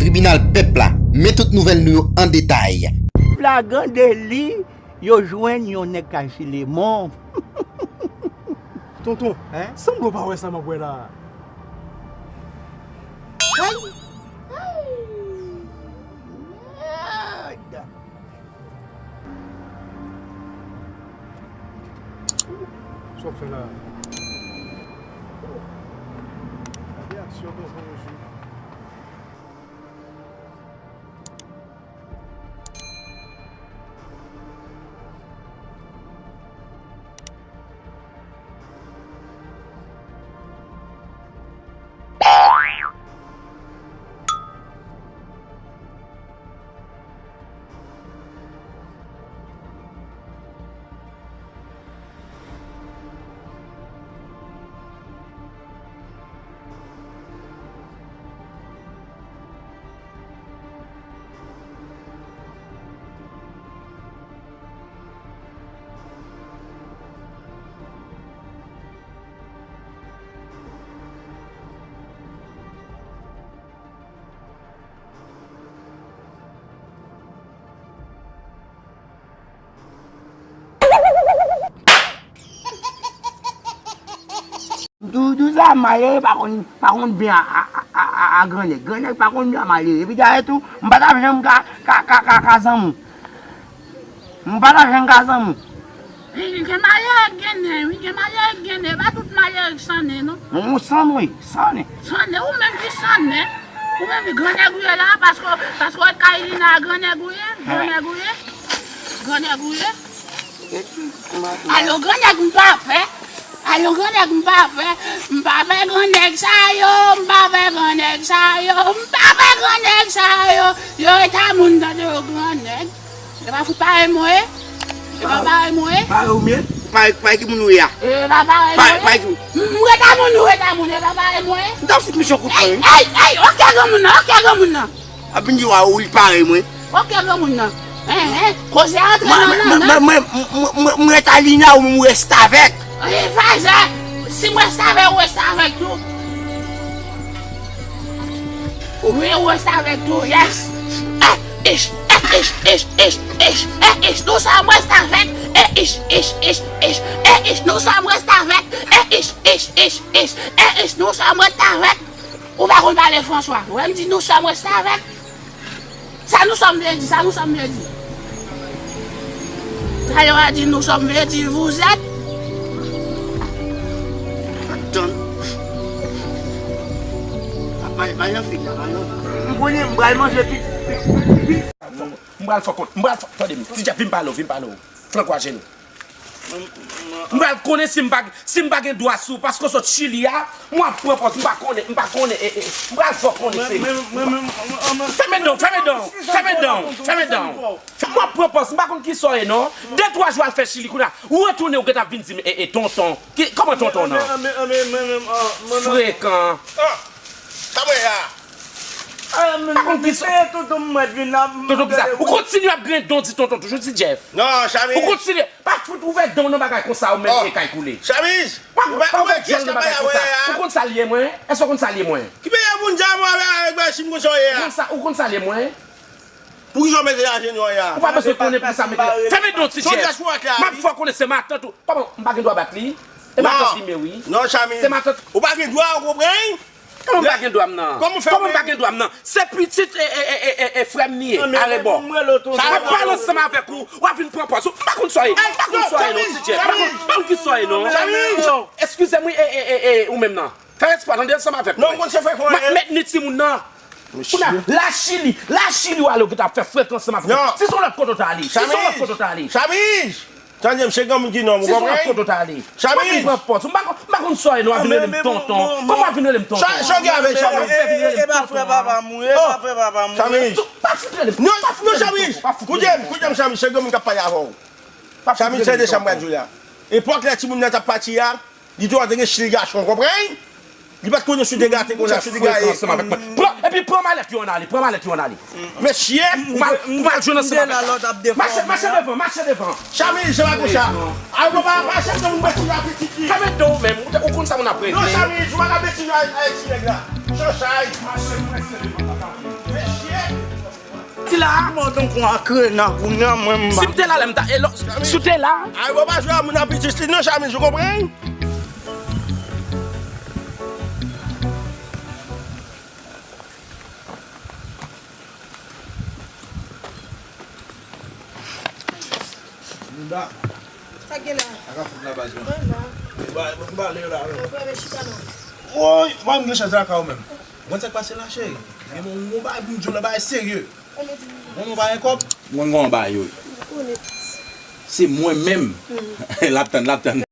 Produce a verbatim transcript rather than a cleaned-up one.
Tribinal Pèp la, men tout nouvèl nou yo an detay. Flagran deli, yo jwenn yon nèg k al Filemon. Tonton, sanble w pa wè sa m ap wè la a. Ay! Ay! Mèd! Sa w ap fè la a? Gade aksyon tonton yo sou. Doudou sa malere pa konn, pa konn byen a, a, a, a, a grannèg. Grannèg pa konn byen a malere. Epi dayè tou, m pa t ap janm ka, ka, ka, ka, ka zanmi w. M pa t ap janm ka zanmi w. Wi, gen malere k gen nen, wi, gen malere k gen nen. E pa tout malere k san nen, non. Ou san nen, san nen. San nen, ou menm ki san nen. Ou menm ki grannèg ou ye la, paske, paske w wè Kaylina a grannèg ou ye, grannèg ou ye, grannèg ou ye. Alo, grannèg m pa fè. Alo, grannèg m pa fè. M pa fè grannèg sa yo, m pa fè grannèg sa yo, m pa fè grannèg sa yo. Yo reta moun tande yo grannèg. E pa fout parèy mwen ye. E pa parèy mwen ye. Parèy ou menm? Parèy, parèy ki moun ou ye a? E pa parèy mwen ye. Parèy ki moun? M, m reta moun, ou reta moun, e pa parèy mwen ye. M ta fout misye yon kout pwen, wi. Ey, ey, ey, oke granmoun nan, oke granmoun nan. Ap vin di w a ou li parèy mwen. Oke granmoun nan. Hein, hein, koze a antre nan nanm nan. Mwen, mwen, mwen, mwen, mwen, mwen rete Alina ou menm ou restavèk. E fazè, si m restavèk, ou restavèk tou. Wi, ou restavèk tou, yes. Eh, ich, eh, ich, ich, ich, ich, eh, ich, nous sommes restavèk. Eh, ich, ich, ich, ich, eh, ich, nous sommes restavèk. Eh, ich, ich, ich, ich, eh, ich, nous sommes restavèk. Ou pa konn pale Franswa. Ou wè m di nous sommes restavèk. Sa nous sommes vle di, sa nous sommes vle di. Sa yo a di nous sommes vle di vous êtes. Atann. Bay, bay nan fig la, bay nan. M konnen m pral manje pi, pi, pi, pi. M pral fè kont, m pral fè, tande m, Ti Djèf, vin pale w, vin pale w. Flank w ajenou. M pral konnen si m pa, si m pa gen dwa sou, paske w sot Chili a, mwen ap pran pòz, m pa konnen, m pa konnen, e, e, m pral fè w konnen se. Fèmen dan w, fèmen dan w, fèmen dan w, fèmen dan w. M ap pran pòz, m pa konn kisa w ye non. De twa jou al fè Chili kounye a, ou retounen ou gentan ap vin di m, e, e, tonton. Ki, kòman tonton nan? Frekan. Sa mwen ye a. Pa konn kisa. Tonton m mèt vin la. Tonton kisa? Ou kontinye ap griyen dan w di tonton toujou, Ti Djèf. Non, Chamiz. Ou kontinye. Pa fout ouvè dan w nan bagay konsa ou menm e kay koule. Chamiz. Pa, pa ouvè dan w nan bagay konsa. Ou konn sa l ye mwen? Èske w konn sa l ye mwen? Ki peyi moun dja mwen avè avèk bagay si m konn sa w ye a? Ou konn sa, ou konn sa l ye mwen? Poukisa w mete ajenou an ya? Ou pa bezwen konnen poukisa m mete. Fèmen dan w, Ti Djèf. M ap fè w konnen se matant ou. Kòman, m pa gen dwa bat li? E matant li m ye wi. Non, Chamiz. Se matant. Ou pa gen dwa, ou konprann? Kòman m pa gen dwa m nan? Kòman w fè? Kòman m pa gen dwa m nan? Se pitit e, e, e, e, e, e frè m li ye, arebò. M ap pale ansanm avèk ou, w ap vin pran pòz ou. M pa konn sa w ye, m pa konn sa w ye non, Ti Djèf. M pa konn, m pa konn kisa w ye non. Eskize m wi, e, e, e, e, ou menm nan. Fè respè, tande ansanm avèk mwen. M ap met ni timoun nan. Kounye a, la Chili, la Chili w ale w gentan ap fè frekan ansanm avèk mwen. Si se yon lòt kote w ta ale, si se yon lòt kote w ta ale. Chamiz! Tande m, se granmoun ki nonm, ou konprann? Si se yon lòt kote w ta ale. Chamiz! W ap vin pran pòz ou. M pa konn, m pa konn sa w ye non, w ap vin rele m tonton. Kòman w ap vin rele m tonton? Sa, sa w gen avè Chamiz? E pa frè papa m ou ye, e pa frè papa m ou ye. Chamiz! Pa fout rele m, pa fout rele m tonton, pa fout rele m tonton. Koute m, koute m, Chamiz, se granmoun k ap pale avè w. Chamiz, tande sa m pral di w la. Epòk lè timoun nan t ap pati a, li te wè te gen chili gason, w konprann? Li pa t konnen si w te gate konsa, si w te gaye. Pran, epi pran malèt yo ann ale, pran malèt yo ann ale. Mesye! Ou mal, ou mal jwenn ansanm avèk. Mache, mache devan, mache devan. Chamiz, se pa konsa. Al, ou pa, pa chèche moun mèt la pitit li. Fèmen dan w menm, ou konn sa moun ap regle. Non, Chamiz, ou pa ka mèt la Ayiti nèg la. Chanchay. Mache prese devan, pa ka vini. la. Mwen tankou an krena kounye a, mwen m Si m te la, lè m ta. E lò, si w te la. Ay, bon, pa jwe a moun a pitis li non, Chamiz, ou konprann? Linda. Sa k gen la? Sa k ap fèt la, baz mwen? Mwen la. Mwen ba, mwen ba lè la, wi. Mwen prale chita non. Woy, mwen gen chans la ka ou menm. Mwen sa k pase la, cheri. Gen yon, yon bagay pou m di w la, bagay serye. Mwen mwen pa gen kòb. Mwen gon bagay yo. Se mwen menm. L ap tann, l ap tann.